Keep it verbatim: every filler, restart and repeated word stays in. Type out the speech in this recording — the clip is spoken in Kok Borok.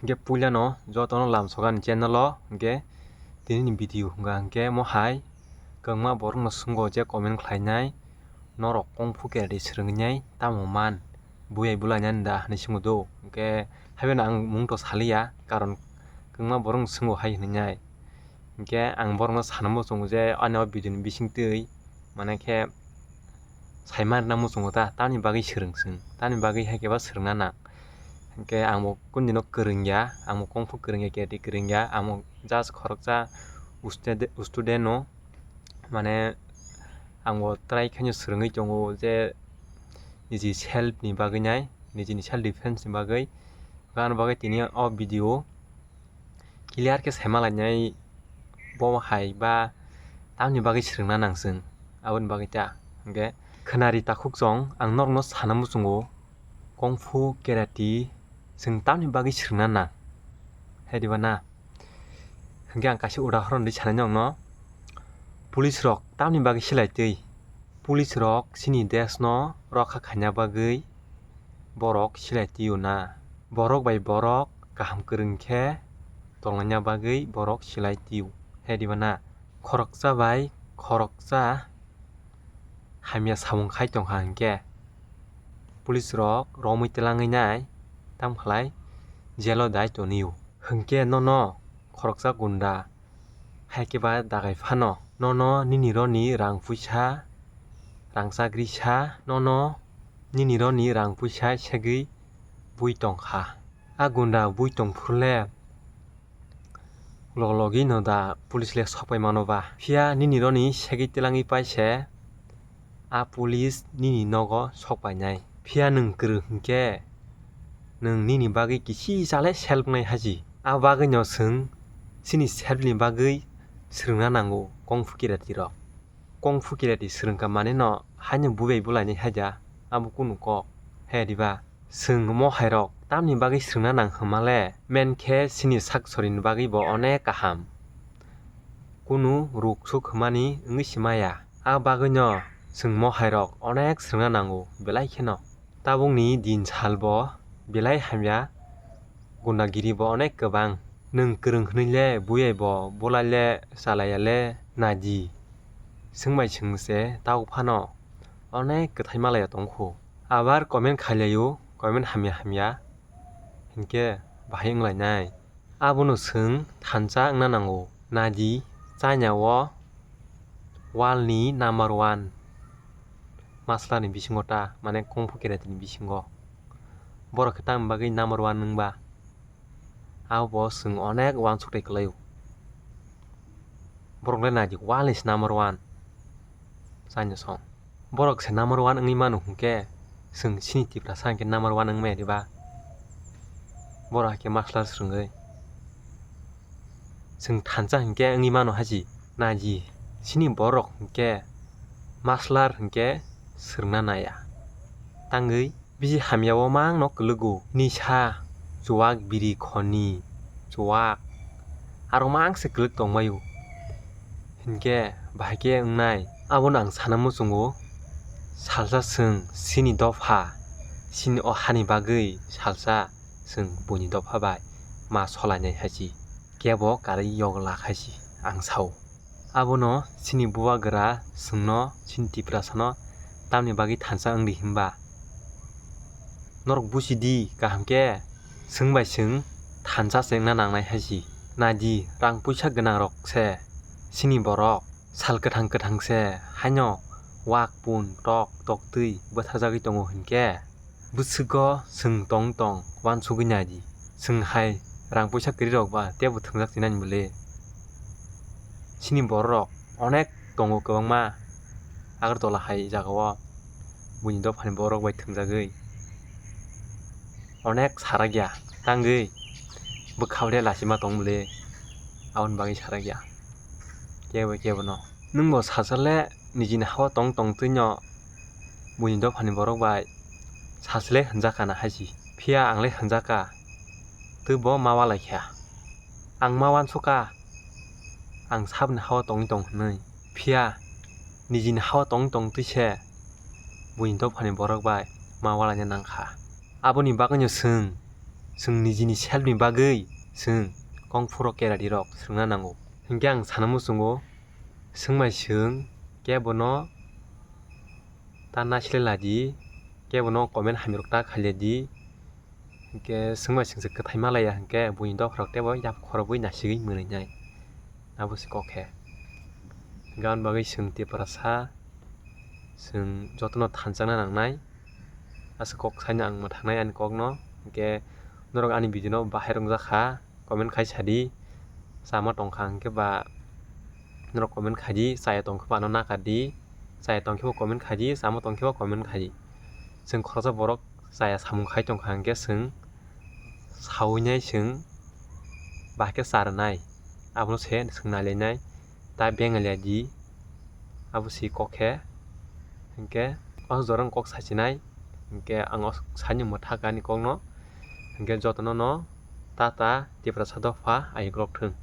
Hwnkhe puilano jotono lamsok ani channel o, hwnkhe tini ni video hwnkha hwnkhe mohai kwbangma borok no swngo je comment khlainai, norok kung fu karate swrwngwi nai tamo man, buyai bwlai nani da hinwi swngo do, hwnkhe haiphano ang mung to saliya, karon kwbangma borok no swngo hai hinwi nai, hwnkhe ang borok no sana muchungo je ani o video ni bisingtwi, mane khe saima rwna muchungo ta, tamni bagwi swrwng chwng, tamni bagwi hai khe ba swrwngna nang. Hwnkhe ang bo kundino kwrwngya, ang bo kung fu kwrwngya, karate kwrwngya, ang bo just khoroksa uste-, student no, mane ang bo try khaino swrwngwi tongo je niji self ni bagwi nai, nijini self defense ni bagwi, gan bagwi tini o video clear khe saima lainai bo hai ba tamni bagwi swrwngna nang chwng, aboni bagwi ta. Hwnkhe khwnari takhuk chwng ang norokno sana muchungo, kung fu karate chwng tamni bagwi swrwngna nang, hai diba na? Hwnkhe ang kaisa udahoron di sanai nokno, police rok tamni bagwi silai twi? Police rok chini desh no rokha khaina bagwi borok silai twi o na? Borok bai borok kaham kwrwng khe tonglaina bagwi borok silai twi o, hai diba na? Khoroksa bai khoroksa hamya samung khai tongkha hwnkhe police rok romwi twlangwi nai, tamo khlai jail o dai toni o. Hwnkhe nono khoroksa gunda hai khe ba dagai phano nono nini roni rang puisa, rang chakri sa, nono nini roni rang puisa segwi bui tongkha. A gunda bui tongphuru le log logi no da police le sokpai mano ba? Phiya nini roni segwi twlangwi pai se a police nini nogo sokpainai. Phiya nwng kwrwng hwnkhe nwng nini bagwi kisi chale self wngnai haji. A bagwino chwng chini self ni bagwi swrwngna nango kung fu karate rok. Kung fu karate swrwngkha manwi no haino bubai bwlainai haida, abo kunu kok, hai diba? Chwng mohairok tamni bagwi swrwngna nang hwnma le, men khe chini sak sorini bagwi bo onek kaham. Kunu ruk suk hwnmani wngwi si maya. A bagwino chwng mohairok onek swrwngna nango belai kheno. Tabukni din sal bo belai hamya, gundagiri bo onek kwbang. Nwng kwrwng hwnwi le buyai bo bwlai le chalaiya le naidi. Swngbai swng se tabuk phano onek kwthai malaiya tongkhu. Abar comment khailaiyo, comment hamya hamya hinkhe bahai wnglainai. Abono chwng thansa wngna nango. Naidi, China o world ni number one masla ni bisingo ta, mane kung fu karate ni bisingo. Borok khe tamni bagwi number one wngba? Abo bo chwng onek uansuk tei kwlaio. Borok le naidi, world ni se number one. China song. Borok se number one wngwi mano hwnkhe, chwng chini Tiprasa hwnkhe number one wngmaya diba? Borok haikhe masla swrwngwi. Chwng thansa hwnkhe wngwi mano haji. Naidi, chini borok hwnkhe masla hwnkhe swrwngna naya. Tangwi bisi hamya o mangno kwlwgo. Nisa, chuwak, biri, khoni, chuwak, aro mang se kwlwk tongmaio. Hinkhe bahai khe wngnai. Abono ang sana muchungo, salsa chwng chini dopha, chini o hani bagwi salsa chwng buini dopha bai ma solainai hai si. Kebo karwi yogla khai si, ang sao. Abono chini bubagra chwngno, chini Tiprasano tamni bagwi thansa wngdi hinba? Norok busi di kaham khe, chwng bai chwng thansa se wngna nangnai hai si. Naidi, rang puisa gwnangrok se chini borok, sal kwthang kwthang se haino wak pun tok tok twi bwtharjagwi tongo hinkhe, bwswgo chwng tong tong uansugwi naidi. Chwng hai rang puisa kwrwirok ba teibo thwngjak twi nani bwle? Chini bororok onek tongo kwbangma Agartala hai jagao buini dophani borok bai thwngjagwi onek sarakya tangwi bwkha bai lachima tong bwle, aboni bagwi sarakya kebo kebono. Nwngbo sachale nijini hao tong tong twino buini dophani borok bai sachale hwnjakha na hai si. Phiya ang le hwnjakha, tei bo ma ualaikha. Ang ma uansukha, ang saboni hao tongwi tong hwnwi. Phiya nijini hao tongwi tong twi se buini dophani borok bai ma ualaina nangkha. Aboni bagwino chwng Chwng nijini self ni bagwi chwng kongphuro keradi rok swrwngna nango. Hinkhe ang sana muchungo, swngmai chwng kebono ta naisle ladi, kebono comment hamya rok ta khailadi. Hinkhe swngmai chwng se kwthai malaya hinkhe buini dopha rok teibo yak khorobwi nasigwi mwnwi nai. Abo se kok khe. Hinkhe aboni bagwi chwng Tiprasa, chwng jotono thanchakna nangnai. Aswk kok saino ang mwthangnai ani kokno. Hinkhe norok ani video no bahai rwngjak kha, comment khai sadi. Chama tongkha hinkhe ba norok comment khaidi, chaya tongkhe ba ano nakardi. Chaya tongkhe bo comment khaidi, chama tongkhe bo comment khaidi. Chwng khoroksa borok chaya samung khai tongkha hinkhe chwng sawi nai chwng bahai khe charwnai. Abono se chwng nailainai. Ta bengalia di. Abo si kok khe. Hinkhe o jorang kok sachinai. Hinkhe ang o saini mwthakani kokno. Hinkhe jotono no tata Tiprasa dopha ayuk rok thung.